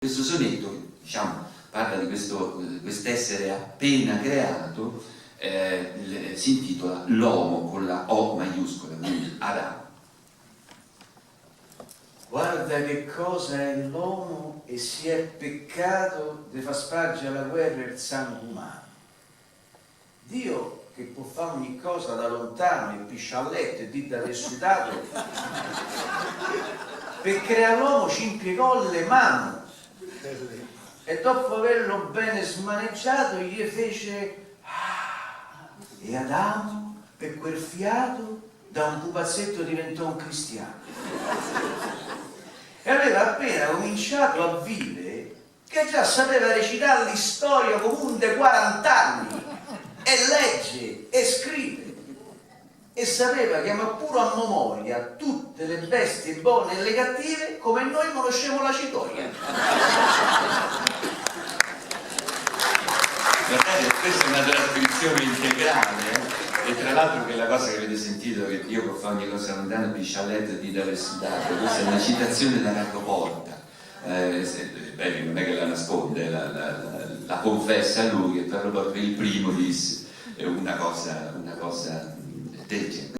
Questo sonetto, diciamo, parla di questo, quest'essere appena creato, si intitola L'uomo con la O maiuscola, quindi Adamo. Guarda che cosa è l'uomo e si è peccato di far spargere la guerra e il sangue umano. Dio che può fare ogni cosa da lontano e piscia a letto e dì d'aver sudato, per creare l'uomo ci impiegò le mani e dopo averlo bene smaneggiato gli fece ah, e Adamo per quel fiato da un pupazzetto diventò un cristiano. E aveva appena cominciato a vivere che già sapeva recitare la storia comune di 40 anni e legge e scrive e sapeva chiamare pure a memoria tutte le bestie buone e le cattive come noi conosciamo la cicoria. Guardate, questa è una trascrizione integrale, eh? E tra l'altro quella cosa che avete sentito, che Dio può fare ogni cosa lontano, piscia a letto e di aver sudato, questa è una citazione da Carlo Porta. Beh, non è che la nasconde, la confessa lui, che Carlo Porta il primo disse una cosa del genere.